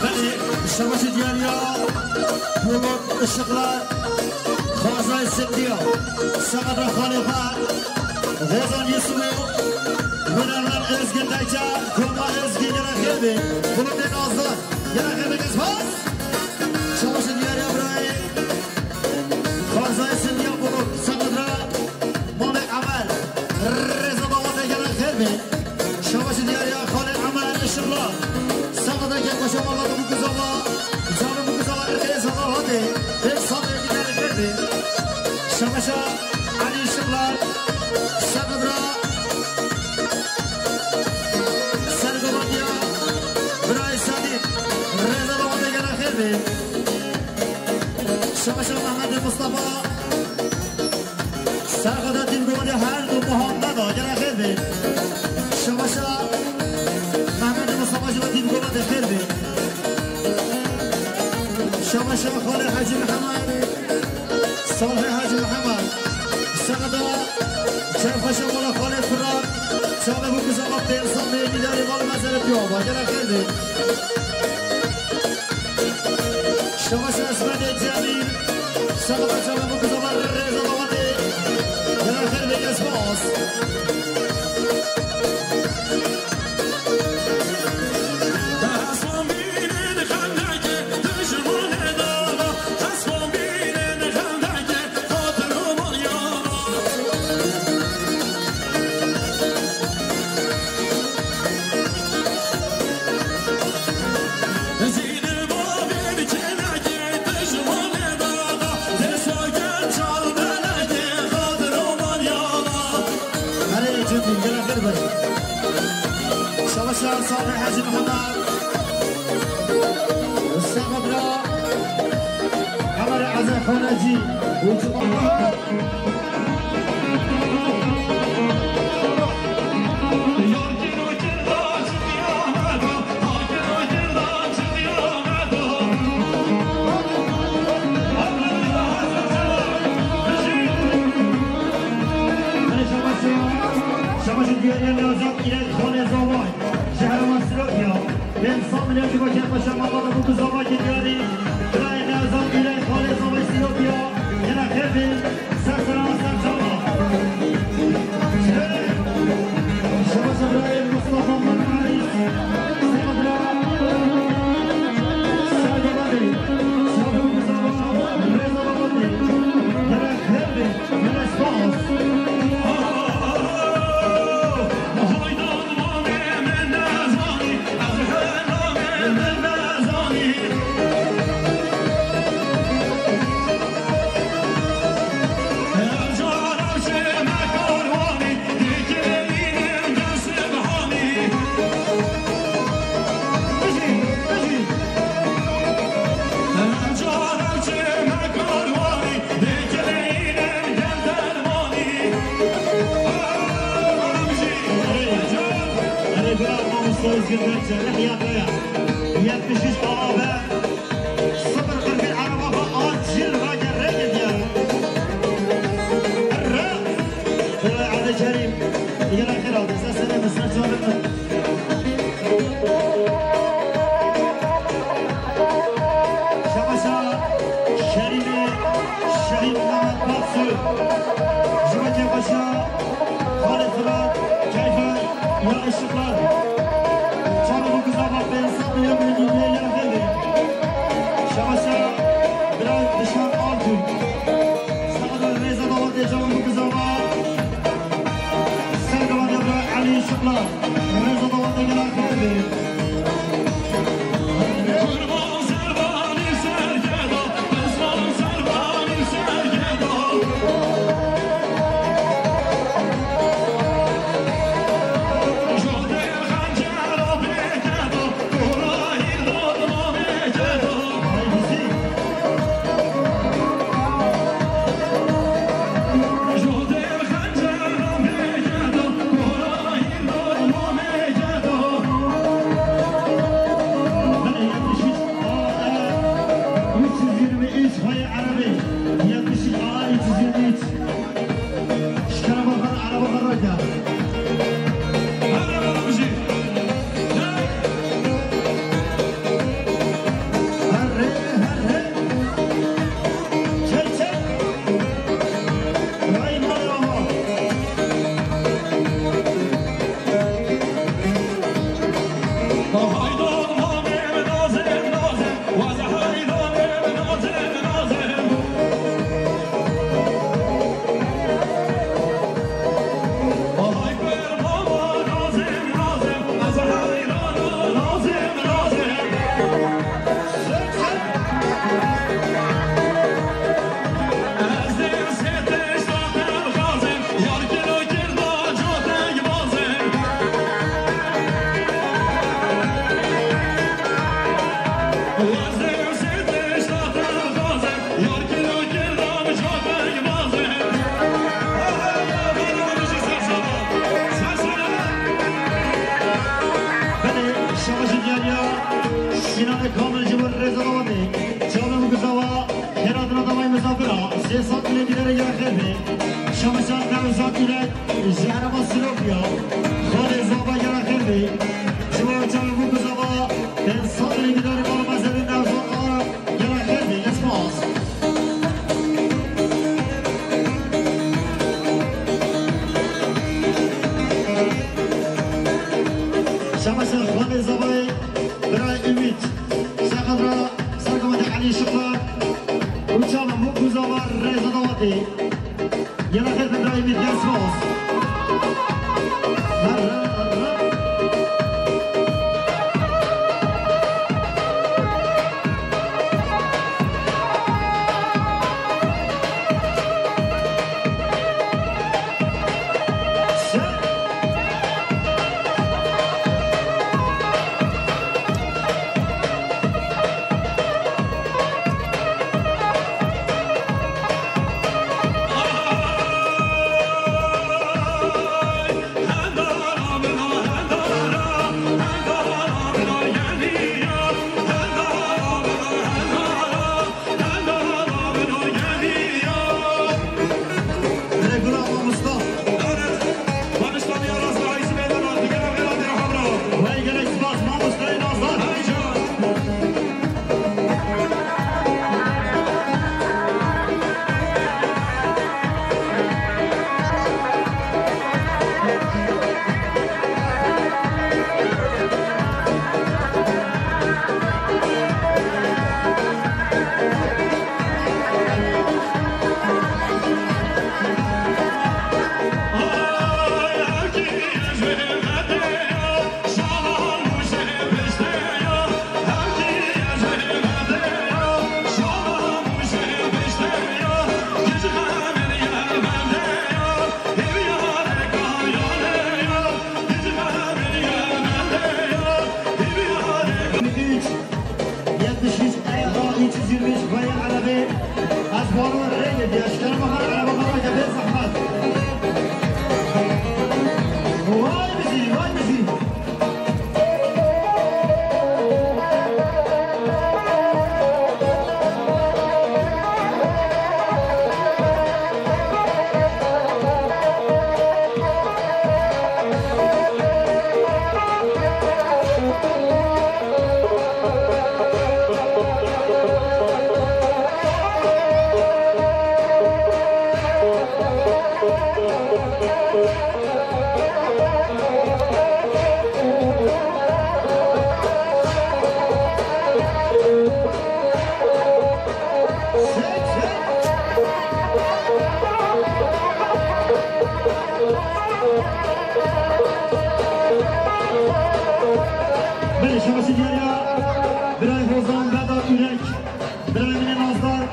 Belê, şabaşê diyar ya. Polat Işıklar, Xazay Sindiya, Semedra Xalê xwe, Hozan Yusufê, hunermend Ezgin Tayça, Koma Ezgin, gela xêr bî. Bulutê Nazdan, gela xêr bî, kes spas. Şabaşê diyar ya birayê. Xazay Sindiya Bulut, Semedra, Mamê Emel, rêza dawetê gela xêr bî. Şabaşê diyar ya Xalê Emel Işıklar. Semedra kêfxweşiya malbata Bûkuzava, canê Bûkuzava rêza dawetê. Pênc sed gela xêr bî. Şabaşa Elî Işıklar, Semedra, Sergobandiya, birayê Sedîq, rêza dawetê gela xêr bî. Şabaşa Mehmetê Mustafa, Serxweda Dîvgovendê her du Muhammeda, gela xêr bî. Şabaşa Mehmetê Mustafa ji bo Dîvgovendê xêr bî. Şabaşa Xalê Hecî Mihemed, Salihê Hecî Mihemed. Semeda kêfxweşiya mala Xalê Firat, çavê Bûkuzava pênc sed milyarî mal meselê piya ava, gela xêr bî. Şabaşa Esmedê Cemîl, Semeda çavê Bûkuzava rêza dawetê. Gela xêr bî, kes spas. Herê Cemîl, gela xêr be. Şabaşa Salih Hacı Muhammed. Mustafa Bira. Emre Azem Xonacı. Ucu. Paşa Mamada bu kızama geliyor. Birayê Nezan Gülay, Xalê Zava Silopya, yine Xêvê, ser sera, ser çava. Şabaşa birayê Mustafa Manay, Seyadra, Serdar Bey, Sabri Mustafa, Reza Babandi, yine Xêvê, yine Spas. Erê, bira, mamoste Özgür Berçe, Yahya Kaya. Yetmiş üç A A B. Sıfır kırk bir araba acil ragerre gidiyor. Erre. Bira, Erê Kerim. Yine herhalde. Sen, sen de sen çağırın. Şabaşa Şerînê Şehîd Mehmet Baksu, ji Wekê Xweşa, Xalê Firat, Keyfe ya Işıklar. Çavê bu kızaba pênc sed milyon milyon ya Xêvê. Şabaşa Biraz Dişan Altun. Sağda Reza Davatê çavê bu kızaba. Sergava Debra Elî Işıklar. Reza Davatê gela Xêvê. Belê, yetmiş üç A E üç yüz yirmi üç Xweyê Erebê. Yetmiş üç A E üç yüz yirmi üç. Şikara bakan araba xwe rake. Herre, herre. Çek, çek. Ray, ray, ray. Belê, şaş diyariya Şînanê Kamil ji bo Reza Davatê. Çavê bu kızava. Xêr hatina davayê misafira. Sê sed milê dîdarê gera xêr be. Şabaşa Nevzat Gülek, ji herêma Silopya. Xalê Zava gera xêr be. Ji bo çavê bu kızava. Pênc sed milê dîdarê mala mezerê Nevzat Ağa gera xêr be. Gelek spas. Şabaşa Xalê Zavayê birayê Ümit. Serkadra Serkadra Elî Işıklar. Û çava Mûk û Zava Reza Davatê. Yena xêr be birayê Ümit, gelek spas. Herre, herre. Şabaşî diyar ya birayê Hozan Vedat Ürek, birayê min ê nazdar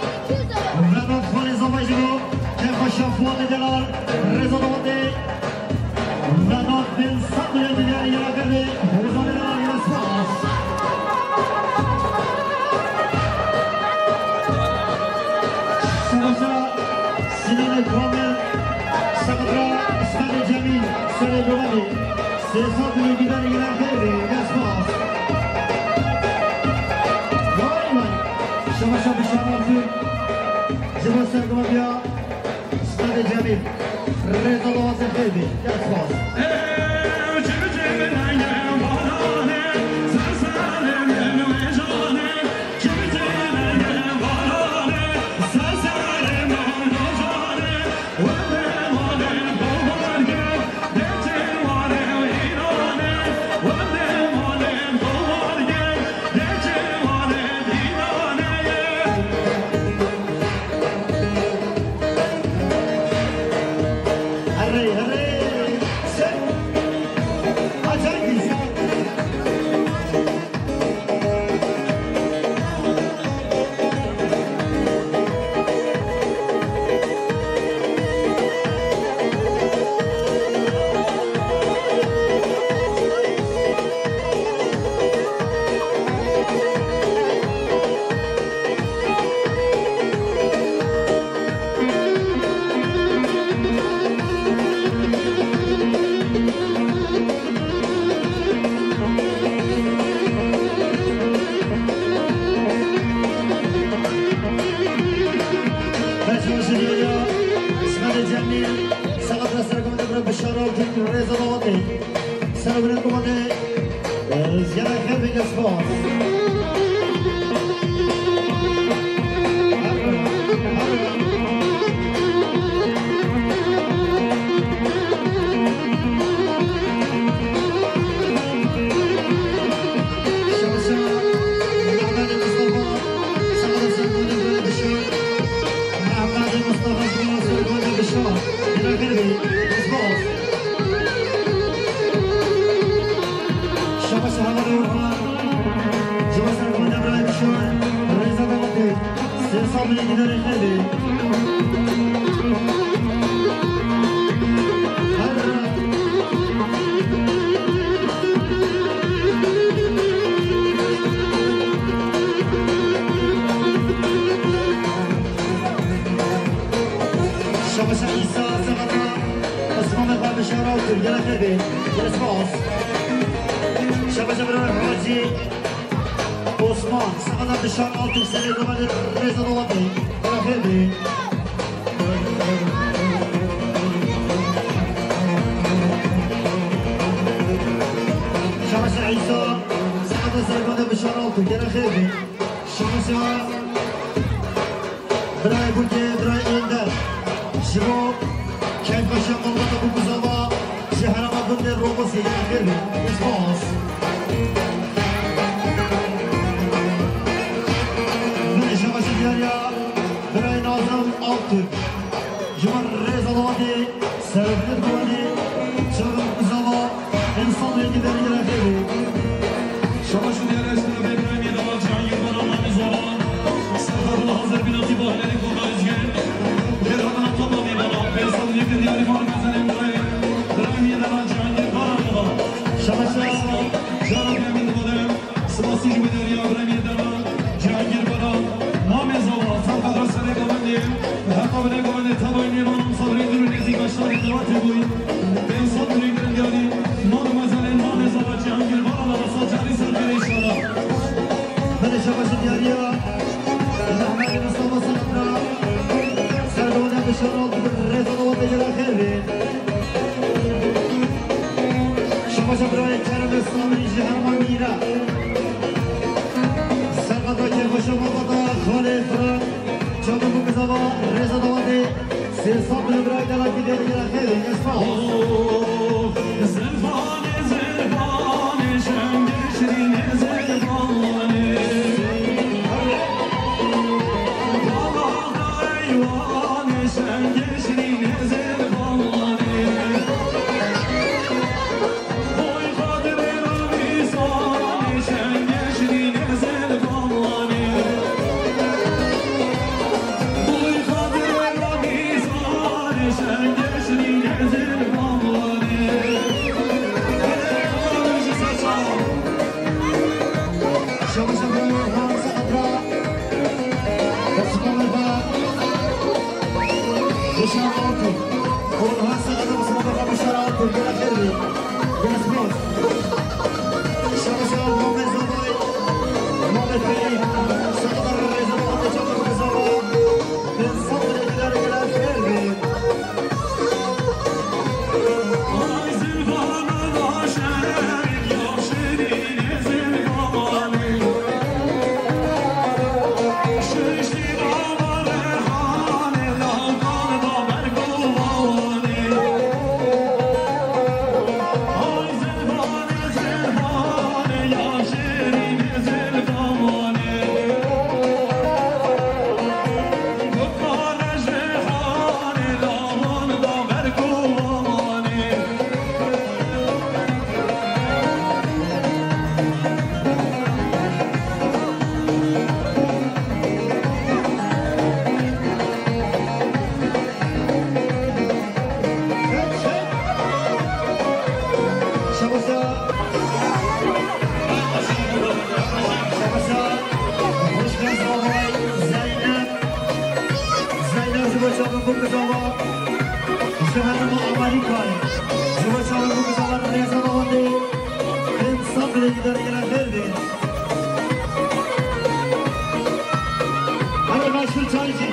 Vedat Xalê Zavay ji bo keyfa şafuatê delal, rêza dawatê Vedat bin Sabirê diyarê yera kerdê, Hozanê delal yera spas. Şabaşa Sinanê Kamil, Sakatra Smenê Cemîl, Serê Gomelî. Sê sed milyon dînarê yena xêrê, gelek spas. Vay vay. Şabaşa Bişar Altun. Ji bo sergoviya Stadê Cemîl. Rêza dawatê xêrê, gelek spas. Bejmajiniya Esmerê Cemîl, saet rastrekomede bira bişara û rêza dawatê. Serwirên komandê, e, ziyara xêr bike spas. Şaşa Mehmet Mustafa, sağ olasın, bunu böyle bir şey. Mehmet Mustafa, sağ olasın, böyle bir şey. Yine bir, bir, bir, bir. Şabaş Hevalê Orhan, ji bo serkeftina birayê Bişar, rêza dawetê, sê sed milyon dînarê xêrê. Her Şabaşa Îsa, Sevata, Osman ve Bişar Altur, gel efendim. Gel spas. Şabaşa Birayê Hacî Osman, saxada Bişar Altur, serê domanê rêza dolatê. Beraber be. Şabaşa Îsa, saxada sergade Bişar Altur, gel efendim. Şabaşa Birayê Bûkê, birayê Ênder. Ji bo keyfxweşiya malbata Bûk û Zava ji herêma gundê Romusê yê xêr be. Spas. Min şabaşî diyariya birayê Nazim Altun. Ji bo rêza dawatê serofînê dixwazî çavan Bûk û Zava. Însan rengî derî rengê bê. Şabaş û diyar eşkera bê birayê Mîrdava Cihangîr Baran namê Zava. Serdar û hazir bîna tîpa hunerê Kurda Rizgê. Xêr hatina topla Mîrdava. Pêsa û yekê diyarî mal û mezelên birayê. Birayê Mîrdava Cihangîr Baran baba. Şabaş. Cara diyar Mîrdava de. Spasî ji wî deriya birayê Mîrdava Cihangîr Baran. Namê Zava. Serdar serê govendê. Heta binê govendê tevayî nêvan û sabrê dûr û nêzîka şarê Dewatê bûyî. Pênc sed milyon diyarî, mal û mezelên namê Zava Cihangîr Baran re sed carî ser bêre înşallah. Belê şabaşî diyariya Mehmedê Mustafa Sanatra. Serdewade Bişar Altu bi rêza dawetê gera xêr bê. Şabaşa birayê Keremê Sabirî ji herêma Mîr Hadi meşhur çaycı.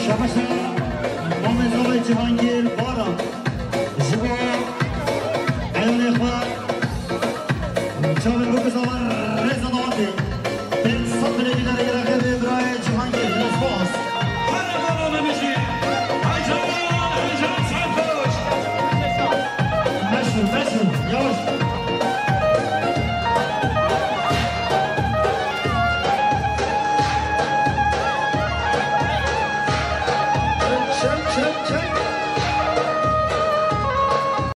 Şabaşa Mamê Zavê Cihangîr Bara ji bo eyalê xwe çavên bikuzava rêza dawatê. Pênc sed milê gîderê gere xêrê birayê Cihangîr, spas. Hadi baba Memeci. Haycan, haycan, sarhoş. Meşhur, meşhur. Yavaş.